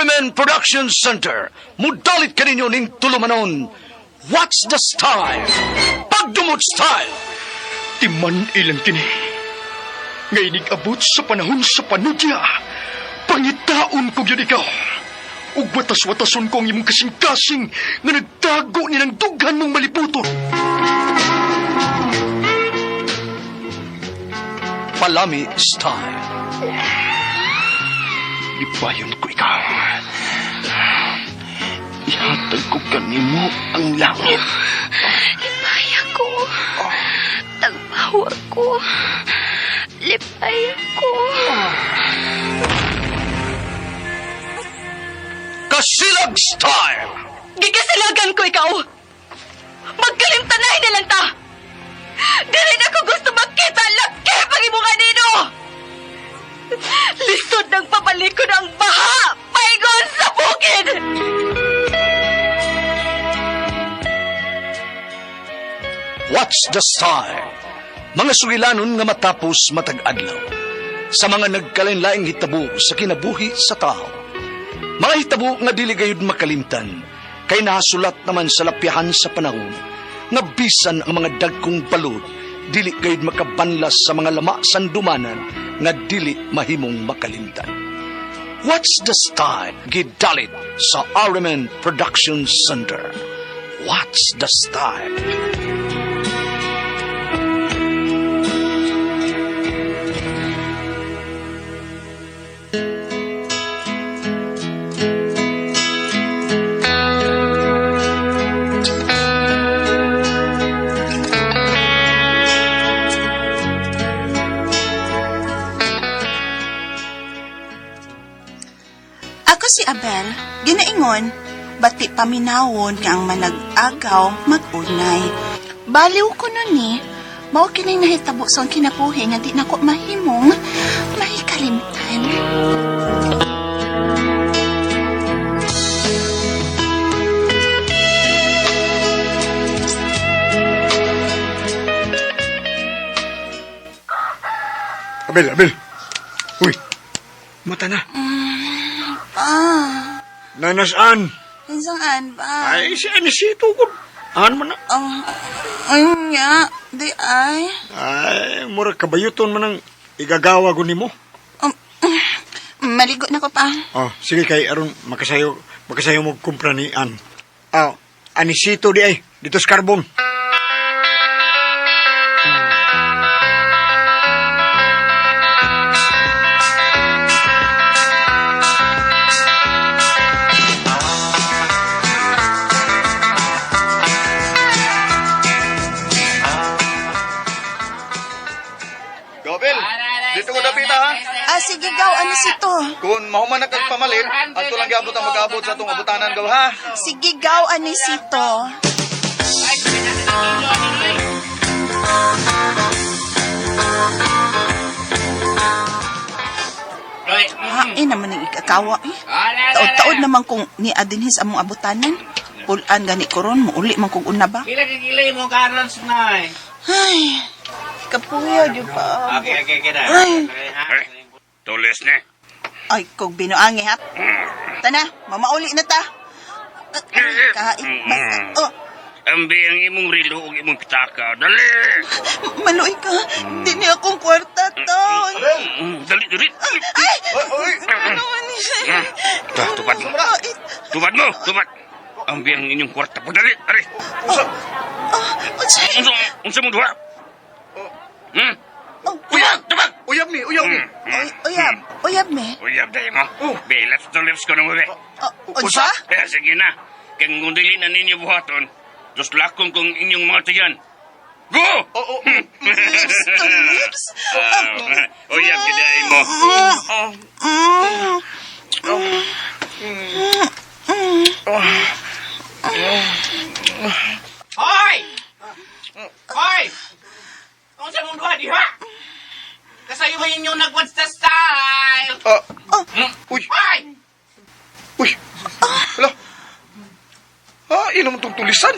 RMN Production Center, mudalit kaninyo ning tulumanon. What's the style? Pagdumot style! Timan ilang kini. Nga inig-abot sa panahon sa panudya. Pangitaon ko gyud ikaw. Ug watas-watason ko ang imong kasing-kasing nga nagtago nilang dughan mong maliputon. Palami style. Lipayon ko ikaw. Ihatag ko kanimo ang langit. Lipay ako. Tagpawa ko. Lipay ako. Kasilag style! Gikasilagan ko ikaw. Magkalimtanay na lang ta. Dili na ko gusto makita laki pag imong anino. Lisod ng pabalik ko ng baha. Paingon sa bukid. What's the style? Mga sugilanon nga matapos matag adlaw. Sa mga nagkalain-laing hitabo sa kinabuhi sa tao. Mga hitabo nga dili gayud makalimtan, kay nasulat naman sa lapyahan sa panahon, nga bisan ang mga dagkong balod, dili gayud makabanlas sa mga lama sandumanan nga dili mahimong makalimtan. What's the style? Gidalit sa RMN Production Center. What's the style? Ako si Abel, ginaingon, bati paminawon nga ang manag-agaw mag-unay. Baliw ko nun ni, mao kining nahitabo sa akong kinabuhi nga di nako mahimong mahikalimtan. Abel, Abel. Uy, mata na. Ah, Nanasaan. isang an ba? Ay, si Anisito ko. An man na. Oh, ay nga, di ay. Ay, mura kabayuton man ang igagawa ko nimo. Maligo na ko pa. Oh, sige kay aron makasayo, makasayo mo kumpra ni An. Ah, Anisito di ay dito sa Carbon. Gobel, dito ko dapita ha. Ah, sige gaw, Anisito. Kung mahuman na kag pamalit, adto lang giabot ang mag-abot sa atong abutanan gaw ha. Sige gaw, Anisito. Hain naman ang ikakawa eh. Taod-taod naman kung ni adinhis among abutanan. Pulan gani koron, muuli man kung una ba. Pila ka kilay mo karon nay. Ay, kapuya, di ba? Okay, okay, okay na. Ay. Tulis na. Ay, kog binuangi ha. Tana, mamauli na ta. Kahit basta. Oh, Ambi ang imong relo ug imong pitaka. Dali! maluoy ka. Di niya akong kwarta, ton. Dali, dali. Ay! Ano naman siya? Tupad mo. Tupad mo, tupad. Ambi ang inyong kwarta po. Dali, dali. Oh, unsa? Unsa, unsa mo duha? Hmm? Oh, Uyab, tupad! Uyab ni, uyab ni. Uy, uyab. Uyab me. Uyab dahil mo. Be, lips to lips ko na mo, be. Oh, unsa? Eh, sige na. Kaya kung dili na ninyo buhaton, dos lakon kong inyong mga tiyan. Go! Oo. Lips to lips. Ah, uyab, giday mo. Hoy! Hoy! Unsa mong duha diha? Kasayo ba inyong nag-what's the style? Ah, Oh. uy, Hoy! uy. Hala. Ah, ino tong tulisan.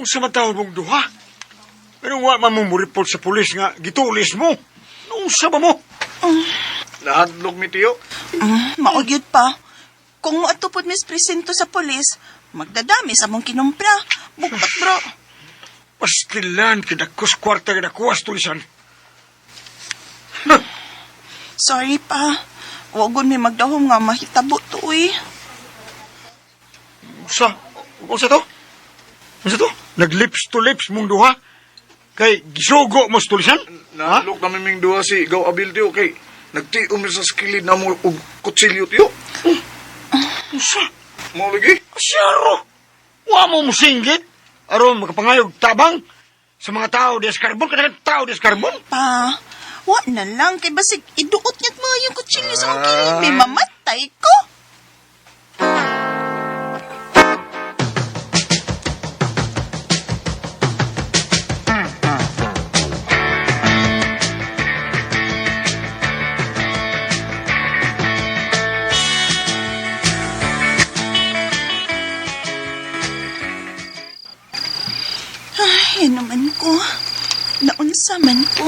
Unsa man taon mong duha? Pero wa man mo mo-report sa pulis nga gitulis mo. Unsa ba mo? Nahadlok mi tiyo. Mao gyud pa. Kung moadto pod mis presinto sa pulis, magdadami sa mong kinumpra. Bukot bro. Pastilan kidakos kwarta kidakuwas tulisan. Sorry pa. Wa gud mi magdahom nga mahitabo to uy. Unsa? Unsa to? Unsa to? Nag-lips to lips mong duha? Kay gisugo mo sa tulisan? Ha? Nahadlok kami ming duha si Gaw Abil tiyo kay nagtiom mi sa skilid na mo og kutsilyo tiyo. Unsa? Mao lagi. Siyaro! Wa mo musinggit? Aron makapangayog tabang sa mga tao di eskarbon, kanang tao di eskarbon? Pa, wa na lang kay basig iduot niya't mga yung kutsilyo sa akong kilid. May mamatay ko. Ay, naman ko. Naunsa man ko.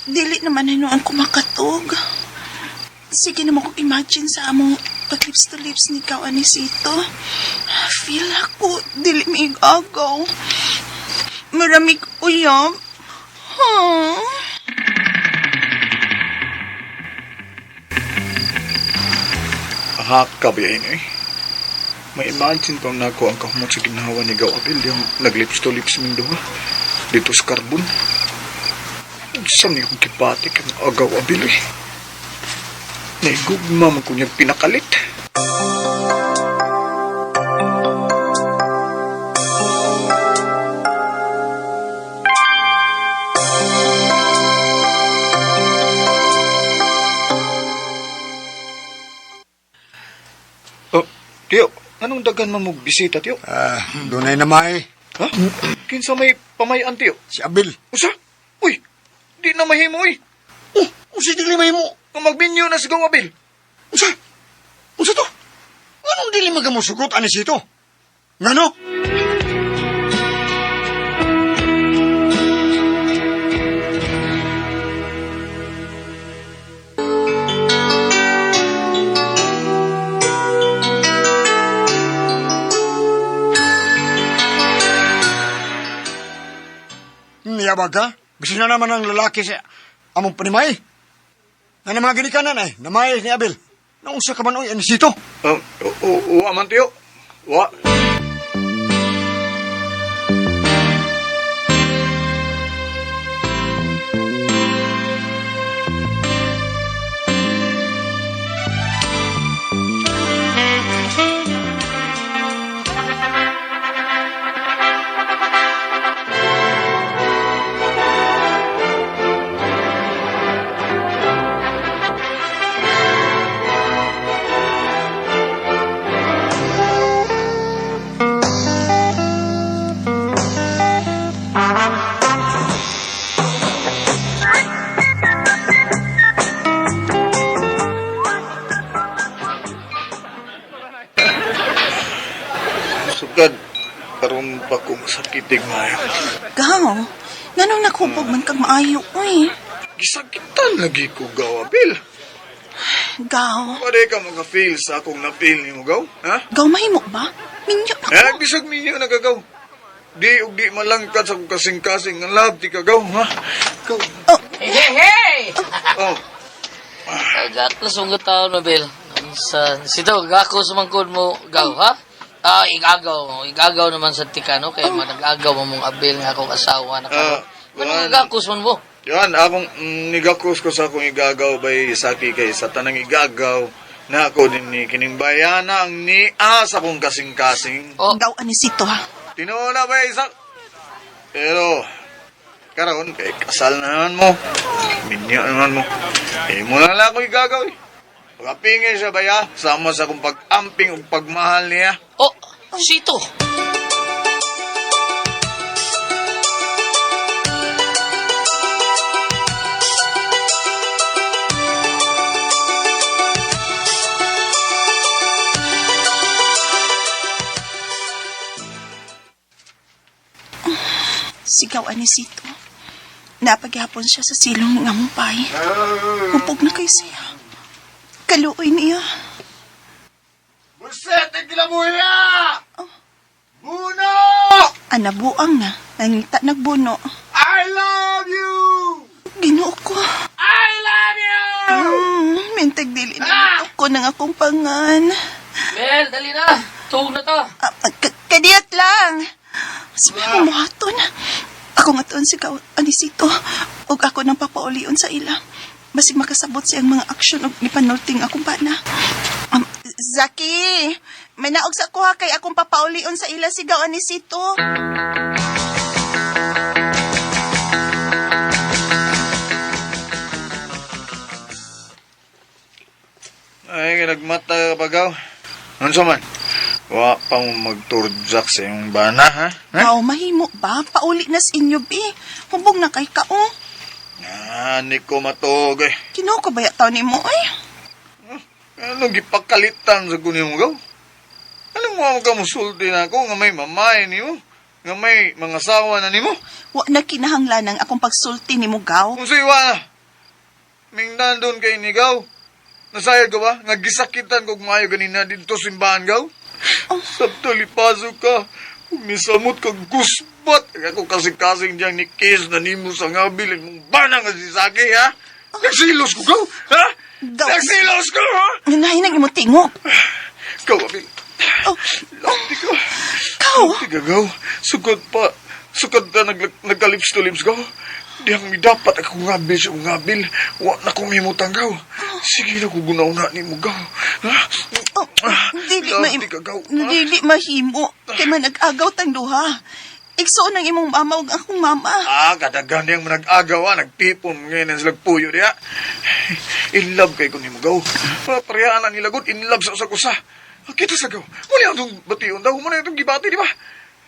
Dili naman hinuon ko makatog. Sige naman kong imagine sa among pag-lips to lips ni Gaw Anisito. Feel ako, dili miigagaw. Maramig uyab. Huh? Aha, kabiyain eh. Ma-imagine pa na ako ang kahumot sa ginawa ni Gaw Abil yung nag-lips to lips ming duha dito sa karbon. Unsa niya akong kipati kang Agaw Abil eh. Naigugma man ko niyang pinakalit. Oh, tiyo, anong dagan man mo bisita, tiyo? Ah, dunay na may Ha? Kinsa may pamayan, tiyo? si Abil. Usa? Uy, di na mahimo, uy. Oh, unsa dili may mo? Kung magbinyo na si Gaw Abil. Unsa? Unsa to? Anong dili magamusugot ani sito? Ngano? Niyabag ka? Gusto na naman ang lalaki sa among panimay. Na mga ginikanan ay, namay ni Abel. Naunsa ka man oy, anisito? Wa man, tiyo. Wa. Sugad, karon pa ko masakitig maayo. Gaw, nganong naghubog man kag maayo, uy. Gisakitan lagi ko, Gaw Abil. Gaw, Pwede ka maka-feel sa akong na-feel nimo, Gaw? Ha? gaw mahimo ba? Minyo na Eh, ko. bisag minyo na kagaw. Di ug di malangkat sa akong kasing-kasing nga love di kagaw, ha? Gaw. Oh, Hey, hey, hey! Oh, Gaklas mong taon, Mabel. Sa, sito, gako sa mangkod mo, gaw, ha? Ah, igagaw. Igagaw naman sa tika, no? Kaya manag-agaw mo mong abil nga akong asawa na karon. Ah, Manong Juan. gakos man mo? Yan, akong nigakos ko sa akong igagaw bay Saki kay sa tanang igagaw na ako din ni kining bayana ang niya sa akong kasing-kasing. Oh, Gaw Anisito ha. Tinuo na ba isa? Pero karon kay kasal na naman mo. Minyo naman mo. Eh mo na lang ako igagaw eh. Pagapingin siya baya, sama sa akong pag-amping ug pagmahal niya. oh, sito. Sigaw Anisito. Napaghapon siya sa silong ng among pay. Hupog na kayo siya. Kaluoy niya. Buset ang kinabuhi! Buno! Anabuang na. Nangita nagbuno. I love you! Ginoo ko. I love you! Mintag dili na ko ng akong pangan. Bel, dali na. Tuog na ta. Ah, kadiyat lang. Sabi akong buhaton. Ako nga tuon si Gaw Anisito. Ug ako nang papaulion sa ila. Basig makasabot siyang mga aksyon og gipanulting akong bana. Zaki, may naog sa kuha kay akong papaulion sa ila si Gaw Anisito. Ay, nagmata ka pagaw. Ano man? Wa pa mo magturjak sa iyong bana, ha? Ha? Aw, mahimo ba? Pauli na sa inyo, bi. Hubog na kay ka, oh. Ah, ni ko matuog eh. Kinuha ko ba yataw ni mo, ay? Ano gipakalitan sa kunin mo, gaw? Ano mo ang kamusulti na ako nga may mamay nimo? Nga may mga sawa na nimo? Wa na kinahanglan ang akong pagsulti ni mo, Gaw. Kung sa'yo na, ming nandun kay ni gaw. Nasayad ka ba? Nga gisakitan kog maayo ganina dito simbahan gaw? Oh. Sabto lipaso ka. Umisamot ka gusbat. Ako kasing-kasing diyang ni Kiss na nimo sa ngabilin mong bana nga si Saki, ha? Nagsilos ko gaw, ha? Gaw. Nagsilos ko, ha? Nanahin ang imong tingog. Gaw, Abil. Oh, Lati ka. Gaw. Lati ka, gaw. Sukad pa. Sukad ka nagka-lips to lips, gaw. Di ang dapat ako ngabil sa ngabil. Wa na kong himutang, gaw. Sige na ko gunaw na ni mo, gaw. Ha? Oh, dili ma Lati ka, gaw. Ha? dili mahimo kay man nag-agaw tang duha. Igsuon ang imong mama ug akong mama. Ah, kadagan niyang manag-agaw, ah. Nagtipon ngayon ang silang puyo niya. In love kay ko ni mo, gaw. Parehana nila, god. In love sa usag-usa. Ah, kita sa gaw. Muna itong bation daw. Muna itong gibati, di ba?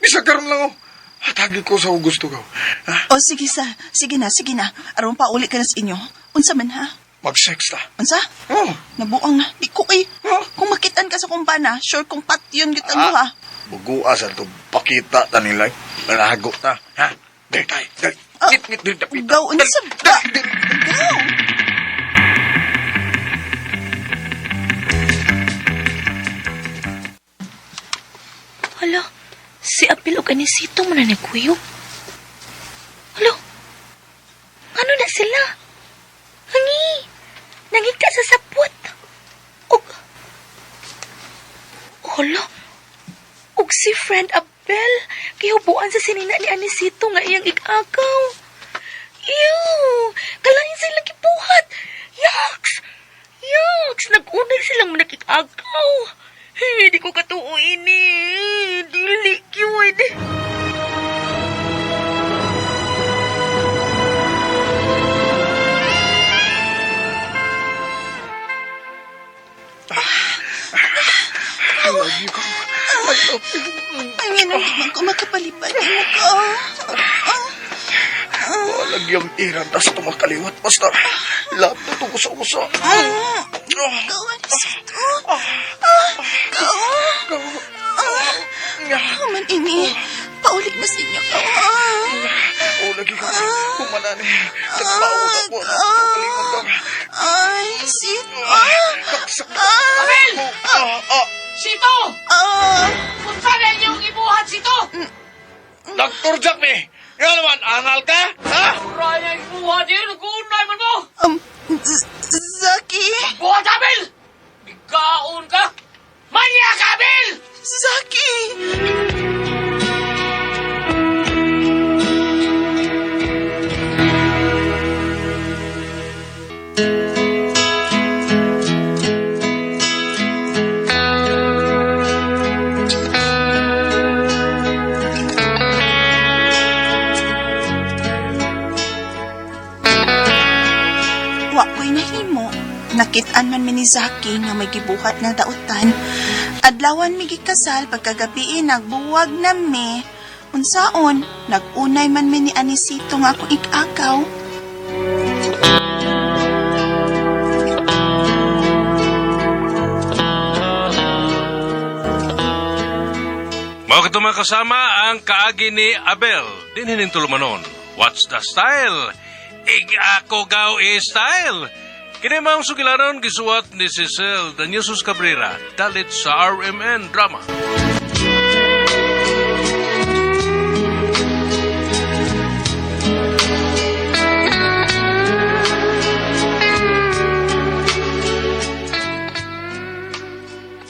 Bisag karon lang, oh. Hatagi ko sa gusto, gaw. Ha? O sige sa, sige na, sige na. Aron pauli ka na sa inyo. Unsa man ha? Mag-sex ta. Unsa? Oh. Nabuang na. Di ko eh. Huh? Kung makitan ka sa kumpana, sure kong patyon gyud ang duha. Bugua sa ito. Pakita ta nila. Manago ta. Ha? Dali tayo. Dali. Ah, Ngit, ngit, dali, dali. Gaw, unsa ba? Dali, dali. Gaw. Hala, si Apil og Anisito mo na nagkuyog. Hala, ano na sila? Hangi, nangita sa sapot. Og, hala, og si friend Abel, gihubuan sa sinina ni Anisito nga iyang igagaw. Ew, kalain silang gibuhat. Yaks! Yaks! Nag-unay silang nakikagaw. Hindi ko katuo ini. Dili cute. I love you, gaw. I love you. Ay, nga nang di man ko makapalipad mo ka. Walang yung iran tas tumakaliwat. Basta, love na ito usa-usa. Ah, Gaw, Anisito. Ah, gaw. Gaw. Ah, man ini. Paulit na sa inyo ka. Ah. Oh, lagi ka. Kumanani. Nagpaot ako. Nagpalingon ka. Ay, Sito. Kaksak. Abel! Ah, ah. Sito! Ah. Unsa na inyong ibuhat, Sito? Dr. Jack ni. Nga naman, angal ka? Ha? Ura na ibuhat yun. Nag-unay man mo. Zaki. Buhat, Abel! Bigaon ka! Manya ka, Abel! Zaki. Wa ko'y nahimo. Nakitaan man mi ni Zaki nga may gibuhat nga dautan. Adlawan mi gikasal pagkagabi nagbuwag na mi. Unsaon, nag-unay man mi ni Anisito nga akong ikakaw. Mao kadto mga kasama ang kaagi ni Abel. Dinhi ning tulumanon. What's the style? Ig-ako gaw style. Kini maong sugilanon gisuwat ni Cecil Danyosus Cabrera, dalit sa RMN Drama.